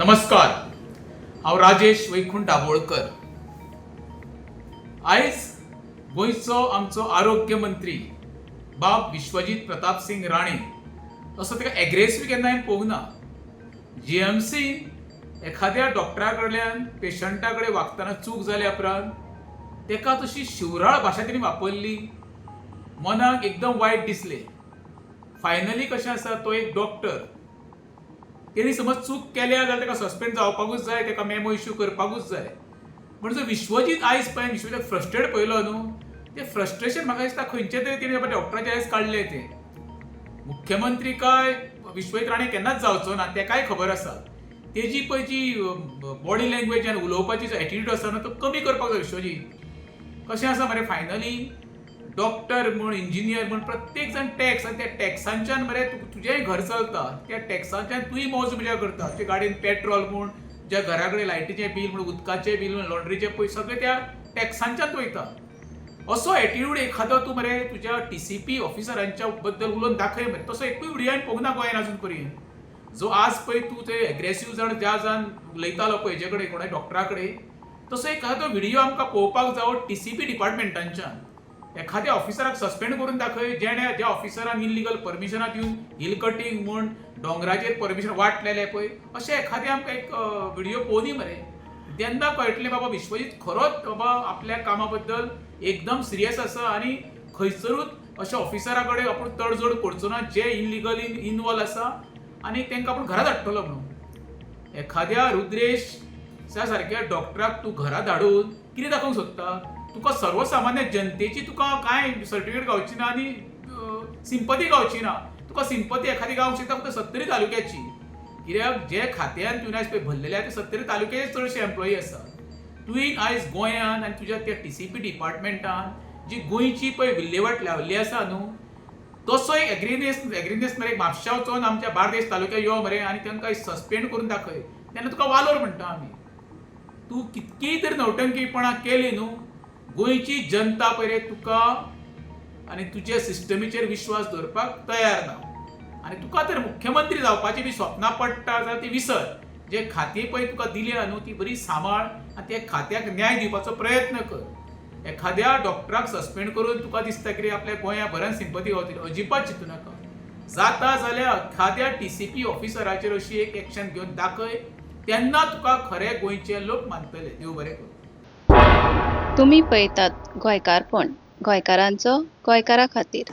नमस्कार, हांव राजेश वैकुंठ दाभोळकर. आयज गोंयचो आमचो आरोग्य मंत्री बाब विश्वजीत प्रताप सिंग राणे असो ताका एग्रेसीव केन्ना हांवें पळोवंक ना. जीएमसी एखाद्या डॉक्टरा कडल्यान पेशंटा कडेन वागतना चूक जाल्या उपरांत ताका तशी शिवराळ भाशा तेणी वापरली, मनाक एकदम वायट दिसलें. फायनली कशें आसा, तो एक डॉक्टर, तेणी समज चूक केल्या जाल्यार ताका सस्पेंड जावपाकूच जाय, ताका मेमो इश्यू करपाकूच जाय. पूण जो विश्वजीत आयज पळय, विश्वजीत फ्रस्ट्रेट पळयलो न्हू, तें फ्रस्ट्रेशन म्हाका दिसता खंयचे तरी तेणी बाबा डॉक्टराचेर आयज काडलें. तें मुख्यमंत्री काय विश्वजीत राणे केन्नाच जावचो ना, तेकाय खबर आसा. तेजी पळय जी बॉडी लँग्वेज आनी उलोवपाची जो एटिट्यूड आसा न्हू, तो कमी करपाक जाय विश्वजीत. कशें आसा मरे, फायनली डॉक्टर म्हूण, इंजिनियर म्हूण प्रत्येक जाण टॅक्स, आनी त्या टॅक्सांच्यान मरे तुजेंय घर चलता, त्या टॅक्सांच्यान तूंय मौज मजा करता. तुज्या गाडयेन पेट्रोल म्हूण, तुज्या घरा कडेन लायटीचें बील म्हूण, उदकाचें बील म्हूण, लॉन्ड्रीचे पयशे सगळे त्या टॅक्सांच्यान वयता. असो एटिट्यूड एखादो तूं मरे तुज्या टीसीपी ऑफिसरांच्या बद्दल उलोवन दाखय मरे. तसो एकूय व्हिडियो हांवें पळोवंक ना गोंयान अजून पर्यंत. जो आज पळय तूं ते एग्रेसीव जाण ज्या जाण उलयतालो पळय हेजे कडेन, कोणाय डॉक्टरा कडेन, तसो एखादो व्हिडियो आमकां पळोवपाक जावो. टीसीपी डिपार्टमेंटांच्यान एखाद्या ऑफिसराक सस्पेंड करून दाखय, जेणे ज्या ऑफिसरान इल्लिगल परमिशनां दिवन हिल कटींग म्हूण दोंगराचेर परमिशन वाटलेलें पळय, अशें एखादें आमकां एक व्हिडियो पळोवनी मरे. तेन्ना कळटलें बाबा विश्वजीत खरोच बाबा आपल्या कामा बद्दल एकदम सिरियस आसा आनी खंयसरूच अशा ऑफिसरा कडेन आपूण तडजोड करचो ना जे इलिगली इनवॉल्व आसा आनी तांकां आपूण घरा धाडटलो म्हणून. एखाद्या रुद्रेश सारक्या डॉक्टराक तूं घरा धाडून कितें दाखोवंक सोदता? तुका सर्वसामान्य जनतेची तुका कांय सर्टिफिकेट गावची ना आनी सिंपती गावची ना. तुका सिंपती एखादी गावंक शकता फक्त सत्तरी तालुक्याची, कित्याक जे खात्यान तुवें आयज पळय भरलेले आहा ते सत्तरी तालुक्याचे चडशे एम्प्लॉई आसा. तुवें आयज गोंयान आनी तुज्या त्या टीसीपी डिपार्टमेंटान जी गोंयची पळय विल्लेवाट लावल्ली आसा न्हू, तसो एक एग्रीनेस मरे म्हापशा वचोन आमच्या बार्देश तालुक्यात यो मरे आनी तांकां सस्पेंड करून दाखय, तेन्ना तुका वालोर म्हणटा आमी. तूं कितकीय तरी नौटंकीपणां केली न्हू, गोंयची जनता पळय रे तुका आनी तुज्या सिस्टमीचेर विश्वास दवरपाक तयार ना. आनी तुका तर मुख्यमंत्री जावपाची बी स्वप्नां पडटा जाल्यार ती विसर. जे खातीं पळय तुका दिल्या न्हू, ती बरी सांबाळ आनी त्या खात्याक न्याय दिवपाचो प्रयत्न कर. एखाद्या डॉक्टराक सस्पेंड करून तुका दिसता कितें आपल्या गोंया भरान सिंपती गावतली, अजिबात चिंतू नाका. जाता जाल्यार एखाद्या टीसीपी ऑफिसराचेर अशी एक एक्शन घेवन दाखय, तेन्ना तुका खरे गोंयचे लोक मानतले. देव बरें करूं. तुमी पळयतात गोंयकारपण, गोंयकारांचो गोंयकारा खातीर.